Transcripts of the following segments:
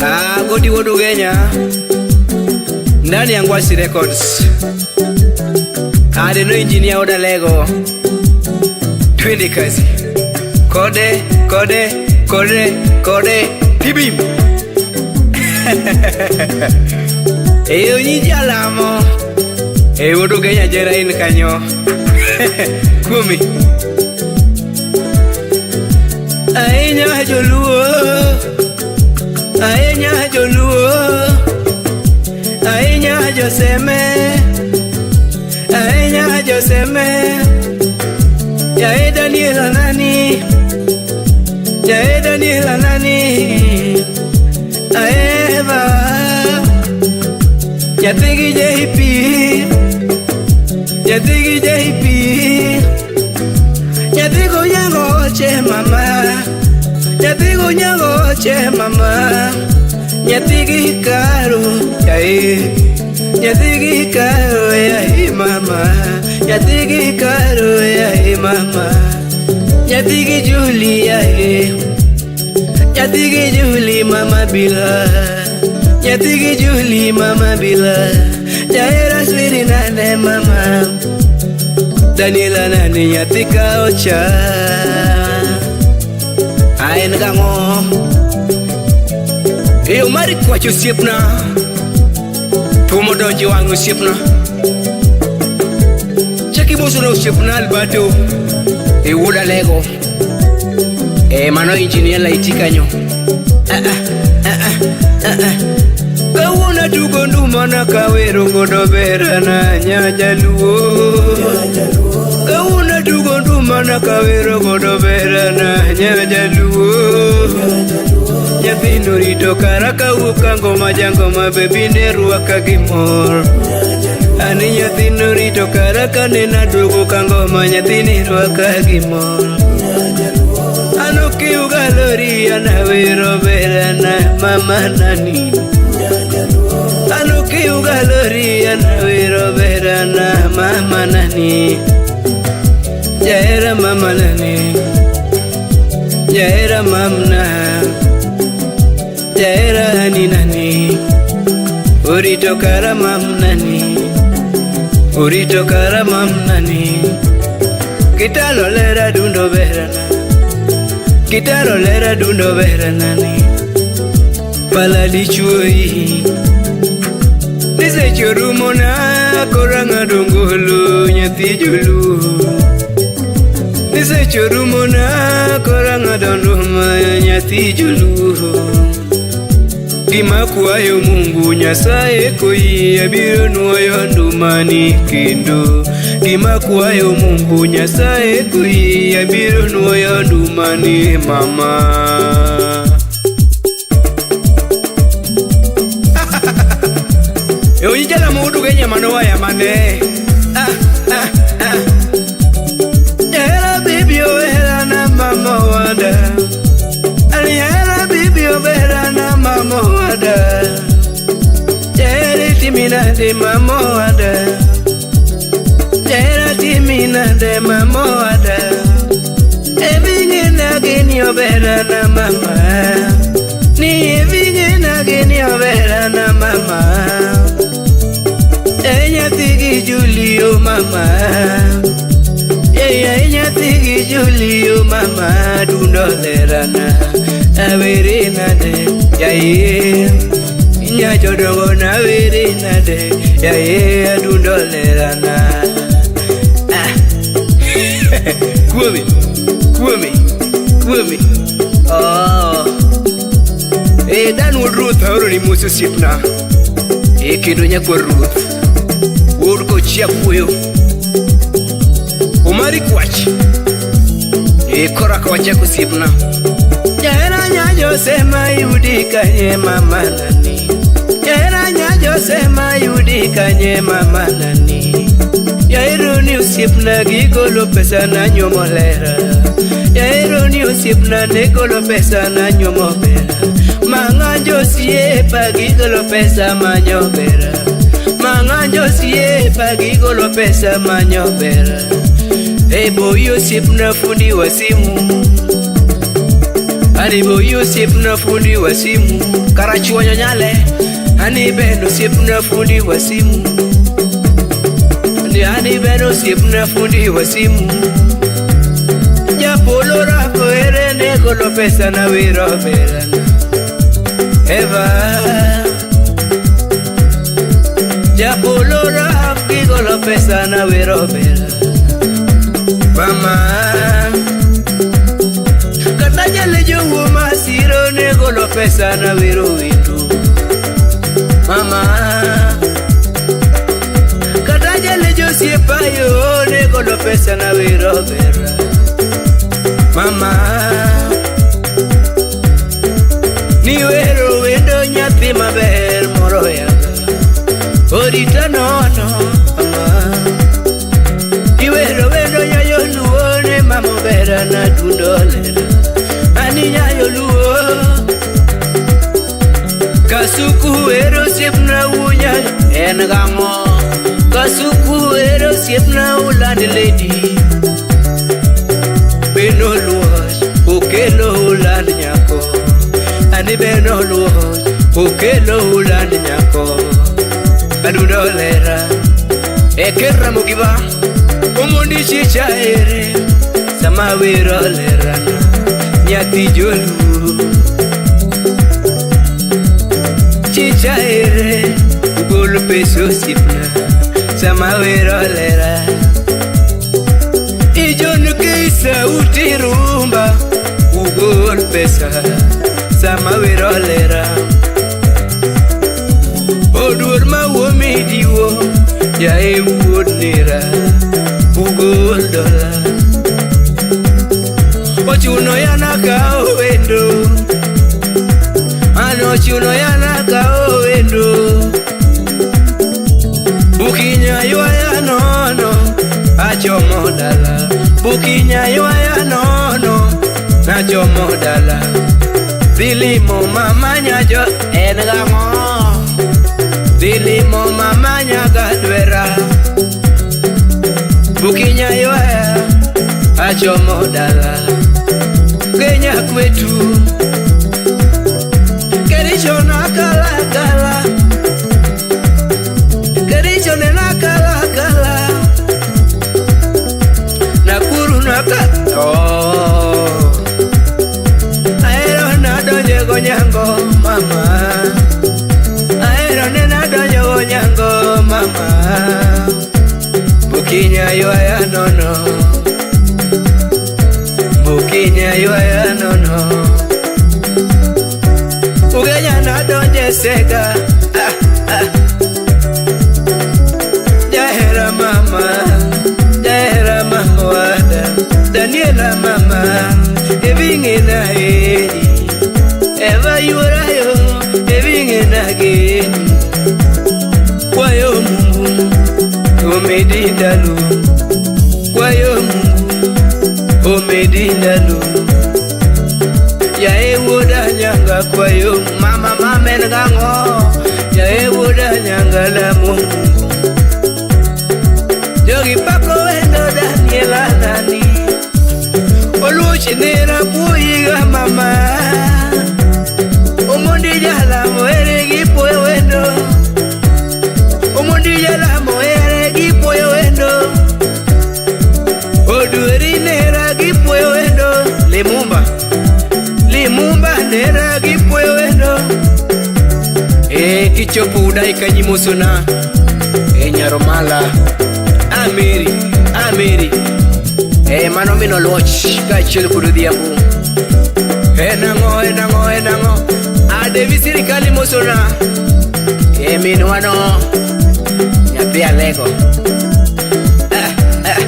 Ah, Godi Wuod Ugenya ndani ya Ngwasi Records. Adeno engineer Odalego, twende kazi. Kode kode kode kode tibim. Eyo nyijalamo. E Wuod Ugenya jera in kanyo. Kuomi. Ahinya joluo, ahinya joluo, ahinya joseme, ahinya joseme. Yae Daniel Anani, yae Daniel Anani, aeva, nyathigi JP, nyathigi JP. Nyathi go nyango oche mama, nyathi go nyango oche mama, nyathi gi karo yae, nyathi gi karo yae mama, nyathi gi karo yae mama, nyathi gi Julie yae, nyathi gi Julie mama bila, nyathi gi Julie mama bila, jahera swiri nane mama. Daniela nani nyathi ka ocha. Aen gang'o? Eyo mar kwach osiepna. Tuo modonjo e wang' osiepna. Chak imosona osiepna Alberto. E wuod Alego. E mano engineer Laiti kanyo. Ah, ah, ah, ah, ah. Kawuono atugo nduma na kawero godo berana nyajaluo. Kawuono atugo nduma na kawero godo berana nyajaluo. Nyathino rito kara kawuok ka ngoma jangoma bebi ne rwaka gi mor. Ani nyathino rito kara kaneno aduogo ka ngoma nyathini rwaka gi mor. Ano kiuga lori anawero berana mama nani. Ano kiuga lori anawero berana mama nani. Jahera mama nani. Jahera mamna. Jahera ani nani. Orito kara mamnani. Orito kara mamnani. Kitalo lera dundo berana. Kitalo lera dundo berana ni. Pala dichuoi. Nisecho rumona koro ang'ado ngolo nyathi joluo. Nisecho rumona koro ang'ado nduma nyathi joluo. Gima kwayo Mungu Nyasaye koyie abiro nuoyo ndumani kendo. Gima kwayo Mungu Nyasaye koyie abiro nuoyo ndumani mama. E onyijala mudu genya mano waya mane. Ah, ah, ah. Jahera bibi ohera na mama wada. Jahera bibi ohera na mama wada. Jahera timina de mama wada. Jahera timina de mama wada. Ebinge na geni obera na mama. Ni ebinge na geni obera na mama. E nyathi gi Julio mama. E nyathi gi Julio mama dundo lerana. Awere nade yaye. Nyachodongo na awere nade yaye dundo lerana. Ah. Kuomi, kuomi, kuomi. Oh. E dan wuod ruoth aoro ni mos osiepna. E kendo nyakwar ruoth. Wuod kochia kuoyo. Omari kwach. E kora ka wachako osiepna. Jahera nyajo sema yudi kanye mama nani. Jahera nyajo sema yudi kanye mama nani. Jahero ni osiepna gigolo pesa na nyuomo lera. Jahero ni osiepna ne golo pesa na nyuomo bera. Mang'anjo osiepa gigolo pesa manyo bera. Mang'anjo osiepa gigolo pesa manyo bera. E boy osiepna fundi wa simu. Ani boyi osiepna fundi wa simu Karachuonyo nyale Ani ben osiepna fundi wa simu Ni ani ben osiepna fundi wa simu Japolo rako ere ne golo pesa na wero berana Eva Japolo rako golo pesa na wero bera Mama Kata jale jowo masiro ne golo pesa na wero wendo Mama Kata jale josiepa yo ne golo pesa na wero bera Mama Ni wero wendo nyathi maber moro yaga Orita nono mama Iwero wendo nyayo luo ne mama bera na dundo lera Ani nyayo luo Kasuku wero siepna unya en gang'o Kasuku wero siepna uland lady Beno luoch okelo uland nyako Ani beno luoch okelo uland nyako Adundo lera Ekera mugiba Omondi chicha ere Sama wero lera Nyathi joluo Chicha ere Ugolo pesa osiepna Sama wero lera Ijon kei sauti rumba Ugol pesa Sama wero lera Oduor ma wuomi diwo Yae wuod nera Ugol dola Ochuno yana kao wendo Ano ochuno yana kao wendo Bukinya ywaya nono Achomo dala Bukinya ywaya nono Nachomo dala Dhilimo mama nyajo en gang'o Dhilimo mama nyaga dwera Bukinya ywaya achomo dala Kenya kwetu Kericho nakala kala Kericho ne nakala kala Nakuru naka oh Ahero nadonjo gonyango mama Ahero ne nadonjo gonyango mama Bukinya ywaya nono Bukinya ywaya nono Ugenya nadonje sega ah, ah. Jahera mama Jahera mama wada Daniela mama Ebinge na eri Eva yurayo Ebinge na geni Kwayo Mungu Omedi ndalo Kwayo Mungu Omedi ndalo Yae wuoda nyanga kwayo mama mamen gang'o Yae wuoda nyanga lamo Mungu Jogi pako wendo Daniela nani Oluchi nera puyiga mama Omondi jalamo ere gi puoyo wendo Omondi jalamo ere gi puoyo wendo Odueri nera gi puoyo wendo Limumba Limumba nera gi puoyo wendo E kichopo udai kanyimosona E nyaromala Ameri Ameri E mano mino luoch kaachiel kod odhiambo En ang'o en ang'o en ang'o Adevi sirikal imosona E minwano Nyathi alego ah, ah.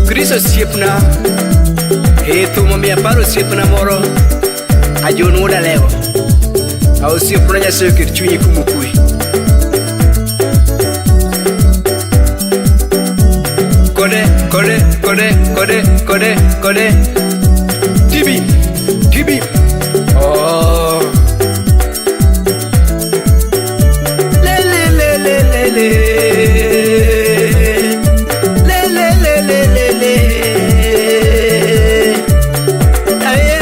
Chris osiepna E thum omiyo aparo osiepna moro Ajon wuod Alego A osiepna Nyasaye oket chunyi kuma okwe Kode, kode, kode, kode, kode, kode Tibi, tibi Oh Le le le le le le Le le le le le le Aye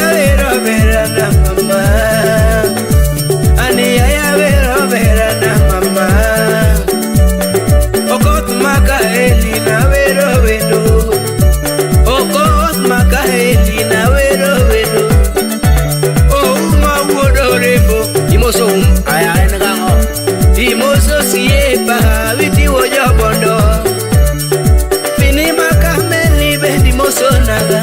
mama. Ani yaya wero vera na mama. Okoth makaeli na wero wendo. Okoth makaeli na wero wendo. Ouma wuodo rembo imoso aya en gang'o? Imoso siepa witiwo jobondo. Vini makameli bendi moso naga.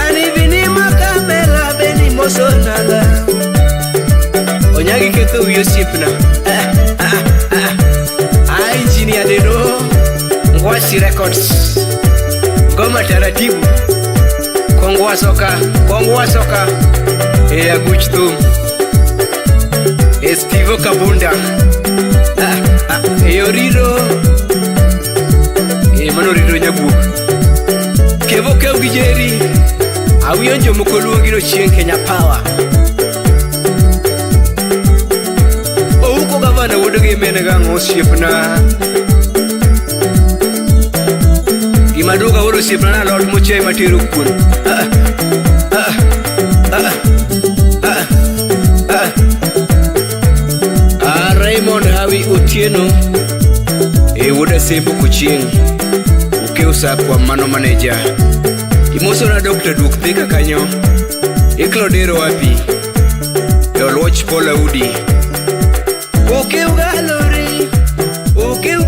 Ani vini makamela bendi moso naga. Onyagi ketho wi osiepna. Ah, engineer Deno Ngwasi Records. Ngoma taratibu. Kongwa soka, kongwa soka. E aguch thum. E Steve Kabunda. Ah, ah, e Oriro. E mano Oriro nyaguok. Kevo kew gi Jerry. Awiyo jomoko luongi no chieng' Kenya Power. Ouko gavana wuod gi min gang'o osiepna. Gima duoga wuod osiepna na alot mochiel matero kuon. Ah, ah, ah, ah, ah. Ah, Raymond Hawi Otieno. E wuod Asembo Kochieng'. Okew Sakwa mano maneja. Imosona Dr. Duok Thika kanyo. Iklodero wapi? E Oluoch Paul Audi. Okew galori, okew